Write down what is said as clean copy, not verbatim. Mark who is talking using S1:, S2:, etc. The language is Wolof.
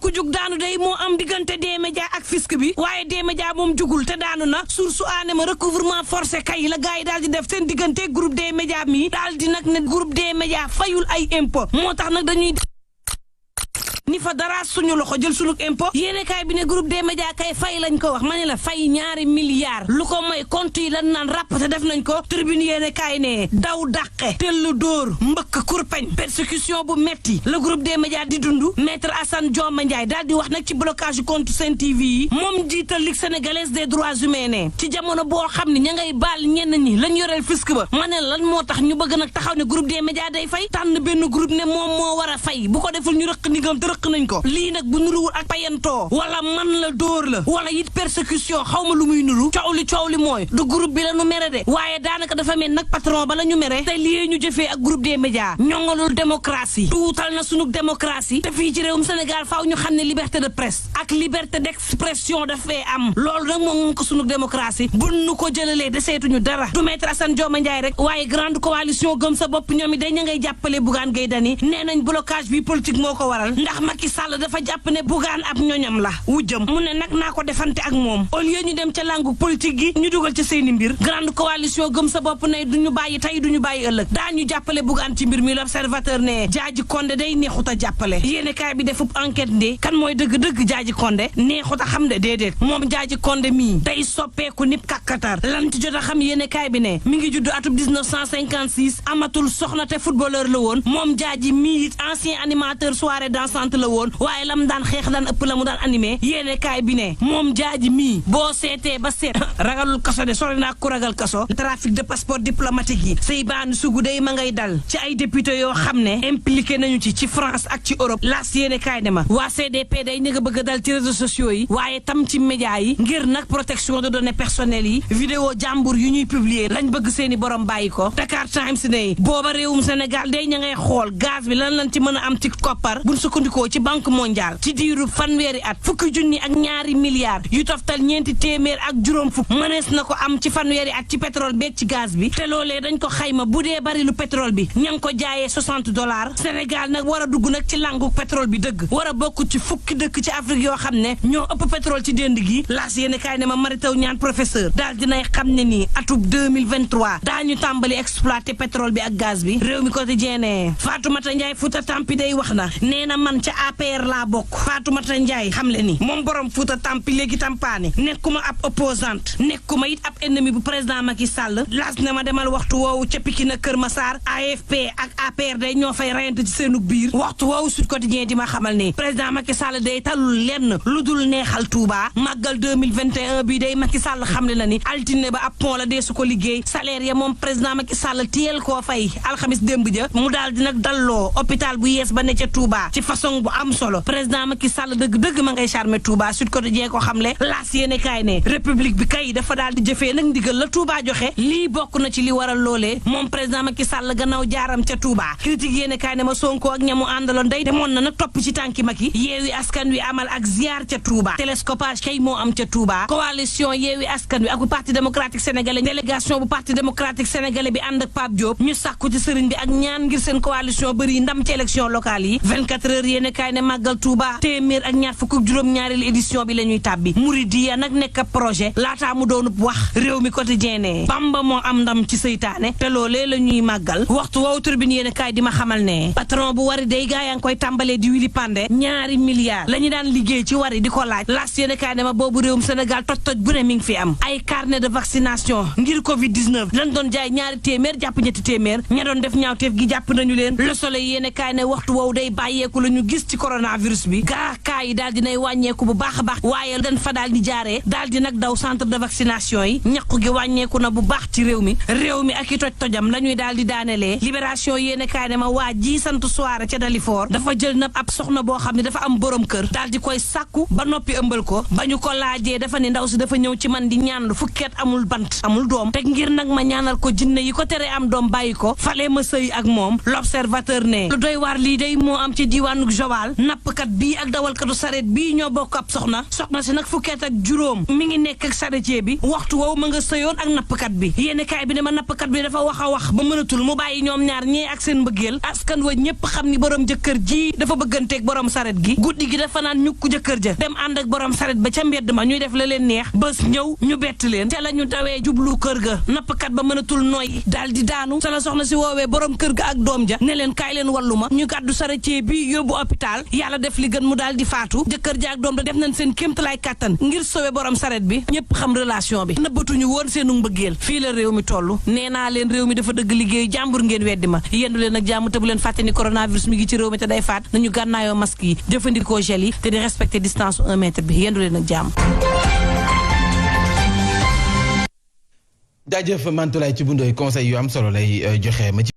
S1: ku jug daanu day moo am diggante D-Média ak fisc bi waaye D-Média moom jugul te daanu na source aane ma recouvrement forcé kay la gars yi daal di def seen diggante groupe D-Média mi daal di nag ne groupe D-Média fayul ay impôt moo tax nag dañuy ni fa dara suñu loxo jël suñu impôt yéene kaay bi ne groupe des médias kay fay lañ ko wax ma ne la fay ñaari milliards lu ko may compte yi lan naan ràpp te def nañ ko tribune yéene kaay ne daw dàqe tellu dóor mbëkk kurpeñ persécution bu metti le groupe des médias di dund maître Assane Dioma Ndiaye daal di wax nag ci blocage compte Sen TV yi moom jiital Ligue sénégalaise des droits humains ne ci jamono boo xam ne ña ngay baal ñenn ñi lañ yoreel fisc ba ma ne lan moo tax ñu bëgg nag taxaw ne groupe des médias day fay tànn benn groupe ne moom moo war a fay bu ko deful ñu rëq ndigam te rëq nañ ko lii nag bu nuruwul ak payantoo wala man la dóor la wala it persécution xaw ma lu muy nuru coow li mooy du groupe bi la ñu mere de waaye daanaka dafa mel nag patron ba la ñu mere te lii ñu jëfee ak groupe des médias ñongalul démocratie tuutal na sunu démocratie te fii ci réewum Sénégal faaw ñu xam ne liberté de presse ak liberté d'expression dafay am loolu nag moom ko sunu démocratie bu nu ko jëlalee deseetuñu dara du maître Assane Dioma Ndiaye rek waaye grande coalition gëm sa bopp ñoom it day ña ngay jàppale Bougane Gueye Dany nee nañ blocage bi politique moo ko waral ndax Macky Sall dafa jàpp ne Bougane ab ñoñam la wujjëm mu ne nag naa ko defante ak moom au lieu ñu dem ca langu politique gi ñu dugal ca seeni mbir grande coalition gëm sa bopp ne duñu bàyyi tey duñu bàyyi ëllëg daañu jàppale Bougane ci mbir mi l'observateur ne Jaaji Condé day neexut a jàppale yéene kaay bi defub enquête ndi kan mooy dëgg-dëgg Jaaji Condé neexut a xam de déedéet moom Jaaji Condé mii day soppeeku nip kakkatar lan ci jot a xam yéene kaay bi ne mi ngi juddu atub 1956 amatul soxna te footballeur la woon moom Jaaji mii it ancien animateur soirée dansante la woon waaye lam daan xeex daan ëpp la mu daan animé yéene kaay bi ne moom Jaaji mii boo seetee ba seet ragalul kaso de sori naa ku ragal kaso trafic de passeport diplomatique yi say baanu sugu day ma ngay dal ci ay député yoo xam ne impliqué nañu ci France ak ci Europe laas yéene kaay ne ma waa CDP day ña nga bëgg a dal ci réseaux sociaux yi waaye tam ci média yi ngir nag protection de données personnelles yi vidéo jàmbur yu ñuy publier lañ bëgg seeni borom bàyyi ko Dakar Times ne booba réewum Sénégal day ña ngay xool gaz bi lan ci mën a am ci koppar buñ sukkandikoo ci banque mondiale ci diiru fanweeri at fukki junni ak ñaari milliards yu toftal ñeenti téeméer ak juróom fukk mënees na ko am ci fanweeri at ci pétrole beeg ci gaz bi te loolee dañ ko xayma bu dee bari lu pétrole bi ña ngi ko jaayee $60 Sénégal nag war a dugg nag ci langu pétrole bi dëgg war a bokk ci fukki dëkk ci Afrique yoo xam ne ñoo ëpp pétrole ci dénd gi laas yéene kaay ne ma Mary Teuw Niane professeur daal dinay xam ne nii atub 2023 daañu tàmbali exploiter pétrole bi ak gaz bi réew mi quotidien ne Fatoumata Ndiaye Fouta Tampi day wax na nee na man ca APR laa bokk Fatoumata Ndiaye xam le ni moom borom Fouta Tampi léegi tampaane nekkuma ab opposante nekkuma it ab ennemi bu président Macky Sall laas ne ma demal waxtu woowu ca Pikine Kër Massar AFP ak APR day ñoo fay rayante ci seenug biir waxtu woowu Sud Quotidien di ma xamal ni président Macky Sall day talul lenn lu dul neexal Touba màggal 2021 bi day Macky Sall xamle na ni altine ba ab pont la dee su ko liggéey salaire ya moom président Macky Sall tiyel koo fay alxamis démb ja mu daal di nag dalloo hôpital bu yees ba ne ca Touba ci façon bu am solo président Macky Sall dëgg-dëgg ma ngay charmer Touba Sud Quotidien ko xamle laas yéene kaay ne république bi kay dafa daal di jëfee nag ndigal la Touba joxe lii bokk na ci li waral loolee moom président Macky Sall gannaaw jaaram ca Touba critique yéene kaay ne ma Sonko ak ñamu àndaloon day demoon na nag topp ci tànki Macky yeewi askan wi amal ak ziar ca Touba télescopage kay moo am ca Touba coalition yeewi askan wi ak bu parti démocratique sénégalais délégation bu parti démocratique sénégalais bi ànd ak Pape Diop ñu sàkku ci sëriñ bi ak ñaan ngir seen coalition bëri ndam ci élection locale yi 24 heures yéene kaay ne màggal Touba téeméer ak ñaar fukk ak juróom-ñaareelu édition bi la ñuy tàbbi Mouridiya nag nekk projet laataa mu doonub wax réew mi quotidien ne Bamba moo am ndam ci seytaane te loolee la ñuy màggal waxtu woowu turbine yéene kaay di ma xamal ne patron bu wari day gaa yaa ngi koy tàmbalee di wili pande ñaari milliards la ñu daan liggéey ci wari di ko laaj laas yéene kaay ne ma boobu réewum Sénégal toj bu ne mi ngi fi am ay carnet de vaccination ngir Covid 19 lañ doon jaay ñaari téeméer jàpp ñetti téeméer ña doon def ñaawteef gi jàpp nañu leen Le Soleil yéene kaay ne waxtu woowu day bàyyeeku la ñu gis ci coronavirus bi gaa kaa yi daal dinay wàññeeku bu baax a baax waaye dañ fa daal di jaaree daal di nag daw centre de vaccination yi ñaqu gi wàññeeku na bu baax ci réew mi ak i tojam la ñuy daal di daanelee libération yéene kaay ne ma waa ji sant soirée ca Dalifort dafa jël na ab soxna boo xam ne dafa am borom kër daal di koy sàkku ba noppi ëmbal ko ba ñu ko laajee dafa ne ndaw si dafa ñëw ci man di ñaan fukkeet amul bant amul doom te ngir nag ma ñaanal ko jinne yi ko tere am doom bàyyi ko fale ma sëy ak moom l'observateur ne lu doy waar lii day moo am ci diiwaanu Joal Joal nappkat bii ak dawalkatu saret bii ñoo bokk ab soxna si nag fukkeet ak juróom mi ngi nekk ak charretier bi waxtu woowu ma nga sëyoon ak nappkat bi yéeni kaay bi ne ma nappkat bi dafa wax a wax ba mënatul mu bàyyi ñoom ñaar ñee ak seen mbëggeel askan wa ñëpp xam ni borom jëkkër ji dafa bëgganteeg borom saret gi guddi gi dafa naan ñukku jëkkër ja dem ànd ak borom saret ba ca mbedd ma ñuy def la leen neex bés ñëw ñu bett leen te la ñu dawee jublu kër ga nappkat ba mënatul nooy daal di daanu te la soxna si woowee borom kër ga ak doom ja ne leen kaay leen wallu ma ñu gàddu charretier bi yóbbu hôpital yàlla def li gën mu daal di faatu jëkkër ja ak doom da def nañ seen kéemtalaay kàttan ngir sowe borom saret bi ñëpp xam relation bi nëbbatuñu woon seenu mbëggeel fii la réew mi toll nee naa leen réew mi dafa dëgg liggéey jàmbur ngeen weddi ma yendu leen ak jàmm te bu leen fàtte ni coronavirus mi ngi ci réew mi te day faat nañu gànnaayoo masque yi jëfandikoo gel yi te di respecter distance 1 mètre bi yendu leen ak jàmm.
S2: jaajëf Mantoulaye ci bundooy conseil yu am solo lay joxe ma ci